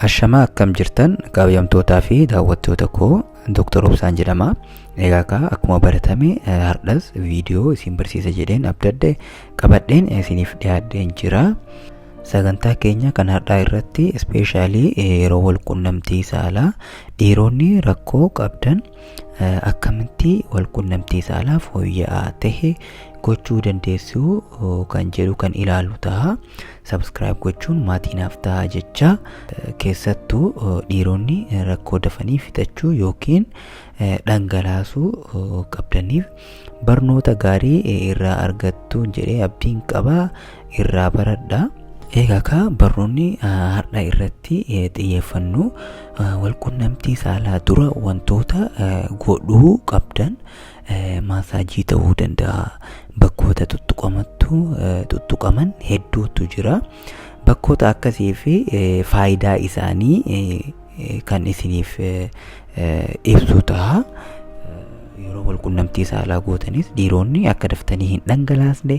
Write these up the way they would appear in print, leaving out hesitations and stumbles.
Ashamaa, akkam jirtan, kabajamtootaa fi daawwattoota koo? Dr. Obsaan jedhama. Egaa kaa akkuma baratame hardhas viidiyoo isin barsiisa jedheen abdadhe qabadheen isiniif dhiyaadheen jira. Sagantaa keenya kan har'aa irratti especially yeroo wal qunnamtii saalaa dhiironni rakkoo qabdan akkamitti wal qunnamtii saalaa fooyya'aa ta'e gochuu dandeessu kan jedhu kan ilaallu ta'a. Subscribe gochuun maatii naaf ta'a jecha. Keessattuu dhiironni rakkoo dafanii fixachuu yookiin dhangalaasuu qabdaniif barnoota gaarii irraa argattu jedhee abdiin qaba, irraa baradha. Egaa kaa barnoonni har'a irratti xiyyeeffannu walqunnamtii saalaa dura wantoota godhuu qabdan, massage ta'uu danda'a. Bakkoota tuttuqamattu tuttuqaman hedduutu jira. Bakkoota akkasii fi faayidaa isaanii kan isiniif ibsu ta'a. Yeroo walqunnamtii saalaa gootanis dhiironni akka daftanii hin dhangalaasne,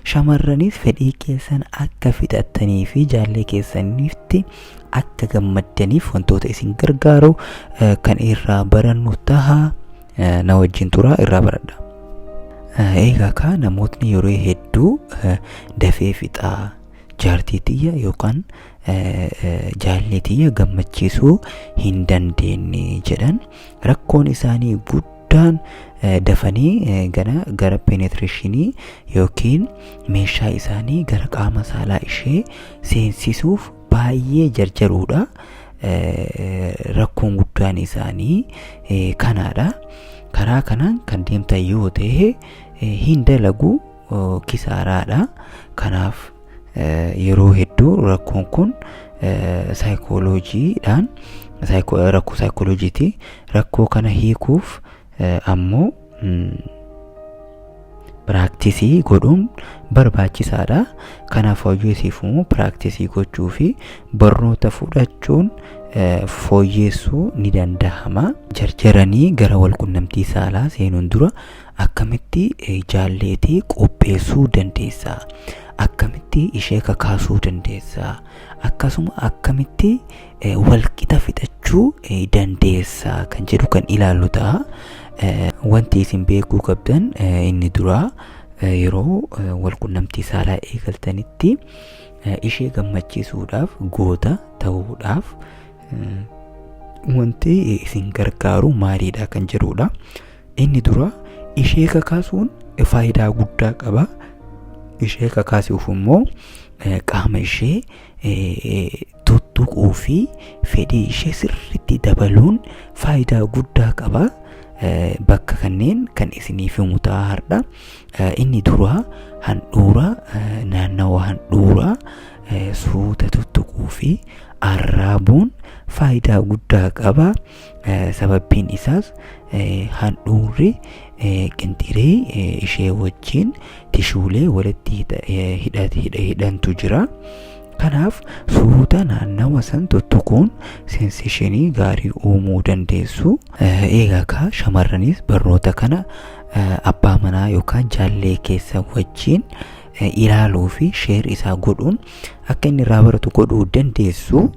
shamarranis fedhii keessan akka fixattanii fi jaallee keessanitti akka gammaddaniif wantoota isin gargaaru kan irraa barannu ta'a. Na wajjin tura, irraa baradha. Egaa kaa namootni yeroo hedduu dafee fixaa, jaartii tiyya yookaan jaallee tiyya gammachiisuu hin dandeenye jedhan, rakkoon isaanii guddaan dafanii gara penetration yookiin meeshaa isaanii gara qaama saalaa ishee seensisuuf baay'ee jarjaruudha. Rakkoon guddaan isaanii kanaadha. Karaa kanaan kan deemtan yoo ta'e hin dalagu, kisaaraadha. Kanaaf yeroo hedduu rakkoon kun saayikooloojiidhaan, rakkoo saayikooloojiiti. Rakkoo kana hiikuuf ammoo practice godhuun barbaachisaadha. Kanaaf fooyyessiif immoo practice gochuu fi barnoota fudhachuun fooyyessuu ni danda'ama. Jarjaranii gara walqunnamtii saalaa seenuun dura akkamitti jaalleetii qopheessuu dandeessaa? Akkamitti ishee kakaasuu dandeessaa? Akkasuma akkamitti walqixa fixachuu dandeessaa kan jedhu kan ilaallu ta'a. Wanti isin beekuu qabdan inni duraa, yeroo walqunnamtii saalaa eegaltanitti ishee gammachiisuudhaaf, goota ta'uudhaaf wanti isin gargaaru maalidha kan jedhudha. Inni dura ishee kakaasuun faayidaa guddaa qaba. Ishee kakaasuuf immoo qaama ishee tuttuquu fi fedhii ishee sirriitti dabaluun faayidaa guddaa qaba. Bakka kanneen kan isiniif himu ta'a har'a. Inni dura handhuura, naannawa handhuuraa suuta tuttuquu fi arraabuun faayidaa guddaa qaba. Sababbiin isaas handhuurri qinxiree ishee wajjin tishuulee walitti hidhantu jira. Kanaaf suuta naannawa san tuttuquun sensation gaarii uumuu dandeessu. Egaa kaa shamarranis barnoota kana abbaa manaa yookaan jaallee keessa wajjin ilaaluu fi share isaa godhuun akka inni irraa baratu godhuu dandeessu.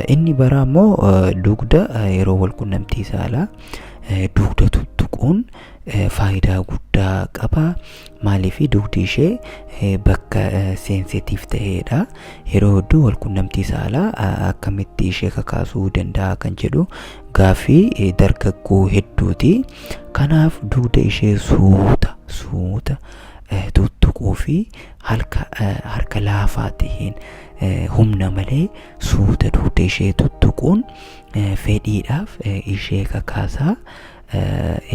Inni biraa immoo dugda, yeroo walqunnamtii saalaa dugda tuttuquun faayidaa guddaa qaba. Maaliif? Dugdi ishee bakka sensitive ta'edha. Yeroo hedduu walqunnamtii saalaa akkamitti ishee kakaasuu danda'a kan jedhu gaaffii dargaggoo hedduuti. Kanaaf dugda ishee suuta suuta tuttuquu fi harka laafaa ta'een, humna malee suuta dugda ishee tuttuquun fedhiidhaaf ishee kakaasaa.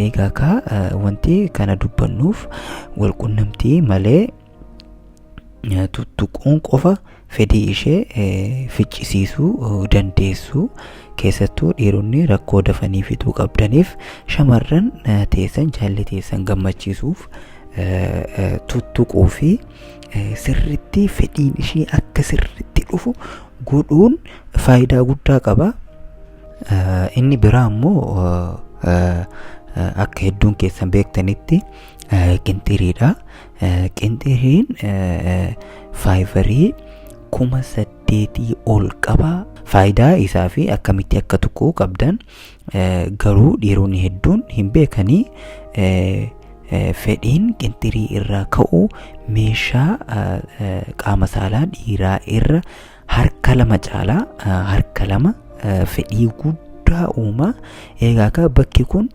Egaa kaa wanti kana dubbannuuf walqunnamtii malee tuttuquun qofa fedhii ishee ficcisiisuu dandeessu. Keessattuu dhiironni rakkoo dafanii fixuu qabdaniif, shamarran teessan, jaalli teessan gammachiisuuf tuttuquu fi sirritti fedhiin ishee akka sirritti dhufu godhuun faayidaa guddaa qaba. Inni biraa immoo akka hedduun keessan beektanitti qinxiriidha. Qinxiriin fiber 8000 8 ol qaba. Faayidaa isaa fi akkamitti akka tuquu qabdan garuu dhiironni hedduun hin beekanii. Fedhiin qinxirii irraa ka'u meeshaa qaama saalaa dhiiraa irra harka lama caalaa, harka lama fedhii guddaa uuma. Egaa akka bakki kun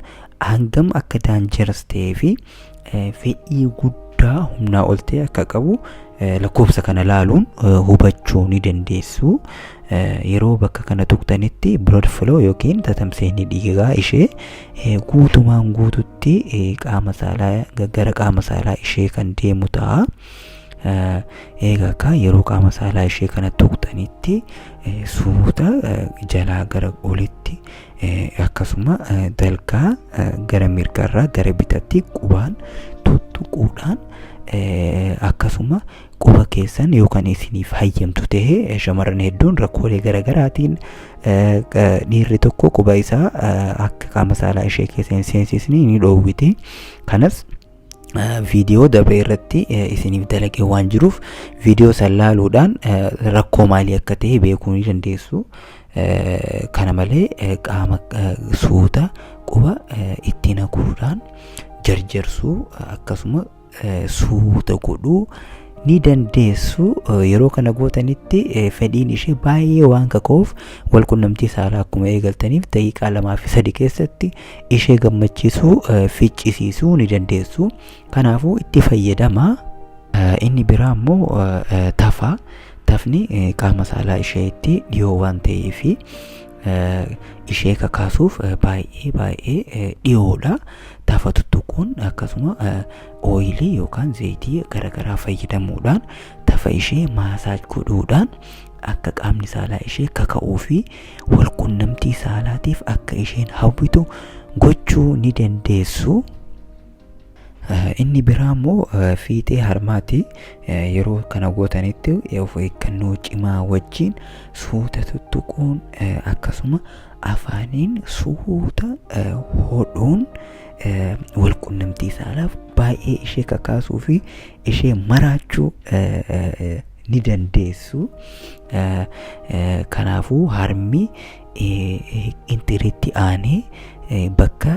hangam akka dangerous ta'ee fi fedhii guddaa humnaa ol ta'e akka qabu lakkoofsa kana laaluun hubachuu ni dandeessu. Yeroo bakka kana tuqxanitti blood flow yookiin tatamseenni dhiigaa ishee guutumaan guututti qaama saalaa gara qaama saalaa ishee kan deemu ta'a. Egaa akka yeroo qaama saalaa ishee kana tuqxanitti suuta jalaa gara olitti, akkasuma dalgaa gara mirgarraa gara bitatti qubaan tuttuquudhaan, akkasuma quba keessan yookaan isiniif hayyamtu ta'e, shamarran hedduun rakkoolee garaagaraatiin dhiirri tokko quba isaa akka qaama saalaa ishee keessa hin seensisne ni dhoowwiti. Kanas viidiyoo dabre irratti isiniif dalagee waan jiruuf viidiyoo san laaluudhaan rakkoo maalii akka ta'e beekuu ni dandeessu. Kana malee qaama suuta quba itti naquudhaan jarjarsuu, akkasuma suuta godhuu ni dandeessu. Yeroo kana gootanitti fedhiin ishee baay'ee waan kaka'uuf walqunnamtii saalaa akkuma eegaltaniif daqiiqaa 2 fi 3 keessatti ishee gammachiisuu, ficcisiisuu ni dandeessu. Kanaafuu itti fayyadamaa. Inni biraa immoo tafa. Tafni qaama saalaa isheetti dhiyoo waan ta'eefi ishee kakaasuuf baay'ee baay'ee dhiyoodha. Tafa tuttuquun, akkasuma oilii yookaan zayitii garaagaraa fayyadamuudhaan tafa ishee massage godhuudhaan akka qaamni saalaa ishee kaka'uu fi walqunnamtii saalaatiif akka isheen hawwitu gochuu ni dandeessu. Inni biraa immoo fiixee harmaati. Yeroo kana gootanitti of eeggannoo cimaa wajjin suuta tuttuquun, akkasuma afaaniin suuta hodhuun walqunnamtii saalaaf baay'ee ishee kakaasuu fi ishee maraachuu ni dandeessu. Kanaafuu harmi qinxiritti aanee bakka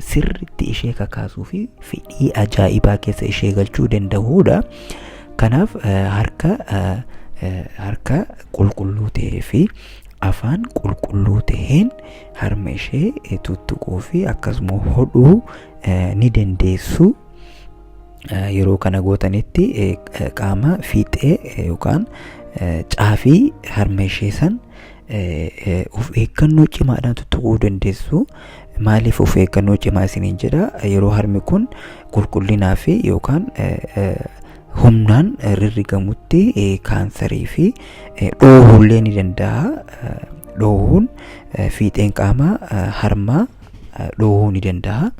sirritti ishee kakaasuu fi fedhii ajaa'ibaa keessa ishee galchuu danda'udha. Kanaaf harka qulqulluu ta'ee fi afaan qulqulluu ta'een harma ishee tuttuquu fi akkasuma hodhuu ni dandeessu. Yeroo kana gootanitti qaama fiixee yookaan caafii harma ishee san of eeggannoo cimaadhaan tuttuquu dandeessu. Maaliif of eeggannoo cimaa isiniin jedha? Yeroo harmi kun qulqullinaa fi yookaan humnaan rirrigamutti kaansarii fi dhoohullee ni danda'a. Dhoohuun fiixeen qaamaa harmaa dhoohuu ni danda'a.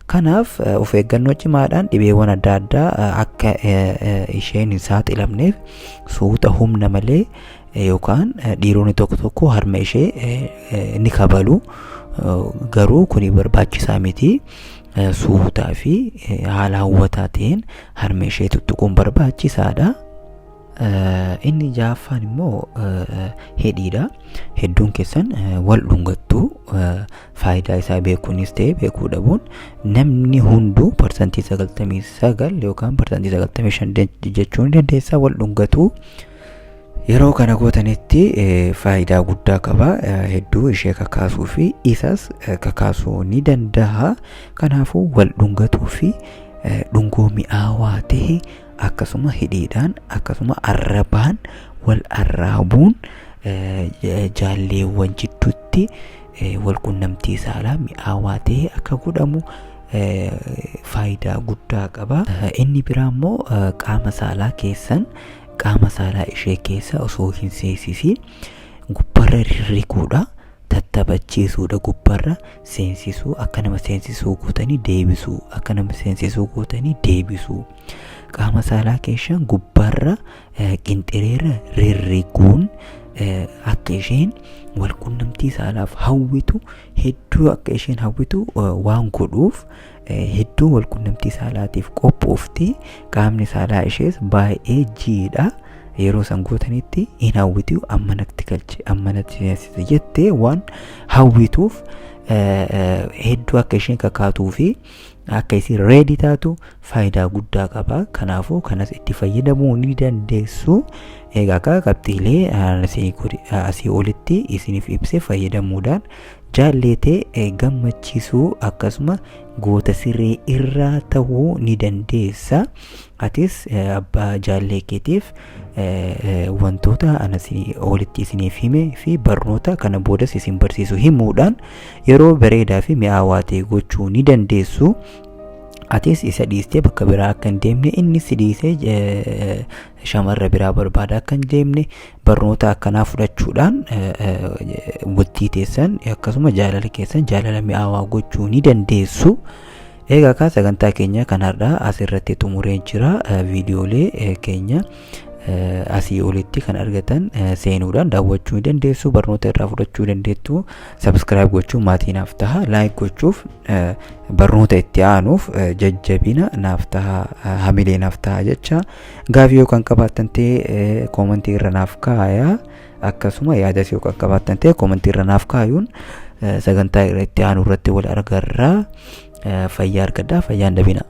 Kanaaf of eeggannoo cimaadhaan dhibeewwan adda addaa akka isheen hin saaxilamneef suuta, humna malee, yookaan dhiironni tokko tokko harma ishee ni kabalu. Garuu kuni barbaachisaa miti. Suutaa fi haala hawwataa ta'een harma ishee tuttuquun barbaachisaadha. Inni ja'affaan immoo hidhiidha. Hedduun keessan wal dhungattu. Faayidaa isaa beekuunis ta'e beekuu dhabuun, namni hunduu 99% yookaan 95% jechuu ni dandeessa wal dhungatu. Yeroo kana gootanitti faayidaa guddaa qaba. Hedduu ishee kakaasuu fi isas kakaasuu ni danda'a. Kanaafuu wal dhungatuu fi dhungoo mi'aawaa ta'e, akkasuma hidhiidhaan, akkasuma arrabaan wal arraabuun jaalleewwan jidduutti wal qunnamtii saalaa mi'aawaa ta'e akka godhamu faayidaa guddaa qaba. Inni biraa immoo qaama saalaa keessan qaama saalaa ishee keessa osoo hin seensisiin gubbarra rirriguudha. Tattaphachiisuudha. Gubbarra seensisuu, akka nama seensisuu gootanii deebisuu, akka nama seensisuu gootanii deebisuu. Qaama saalaa keessan gubbarra qinxireerra rirriguun akka isheen wal qunnamtii saalaaf hawwitu, hedduu akka isheen hawwitu waan godhuuf hedduu wal qunnamtii saalaatiif qophoofti. Qaamni saalaa ishees baay'ee jiidha. Yeroo san gootanitti hin hawwitu, amma natti galche, amma natti seensise jettee waan hawwituuf hedduu akka isheen kakaatuu fi akka isin ready taatu faayidaa guddaa qaba. Kanaafuu kanas itti fayyadamuu ni dandeessu. Egaa akka qabxiilee asii olitti isiniif ibse fayyadamuudhaan jaalleetee gammachiisuu akkasuma goota siree irraa ta'uu ni dandeessa. Atis abbaa jaallee keetiif wantoota asii olitti isiniif hime fi barnoota kana boodas isin barsiisu himuudhaan yeroo bareedaa fi mi'aawaa ta'e gochuu ni dandeessu. Atis isa dhiistee bakka biraa akka hin deemne, inni si dhiisee shamarra biraa barbaada akka hin deemne barnoota akkanaa fudhachuudhaan bultii teessan akkasuma jaalala keessan jaalala mi'aawaa gochuu ni dandeessu. Egaa kaa sagantaa keenya kan har'aa asirratti xumuree jira. Viidiyoolee keenya asii olitti kan argatan seenuudhaan daawwachuu ni dandeessu. Barnoota irraa fudhachuu dandeettu. Subscribe gochuun maatii naaf taha. Like gochuuf barnoota itti aanuuf jajjabina naaf taha, hamilee naaf taha jecha. Gaafii yoo kan qabaattan ta'e koomentii irra naaf kaaya. Akkasuma yaadas yoo kan qabaattan ta'e koomentii irra naaf kaayuun sagantaa itti aanu irratti wal argarraa. Fayyaa argadhaa, fayyaan dhabina.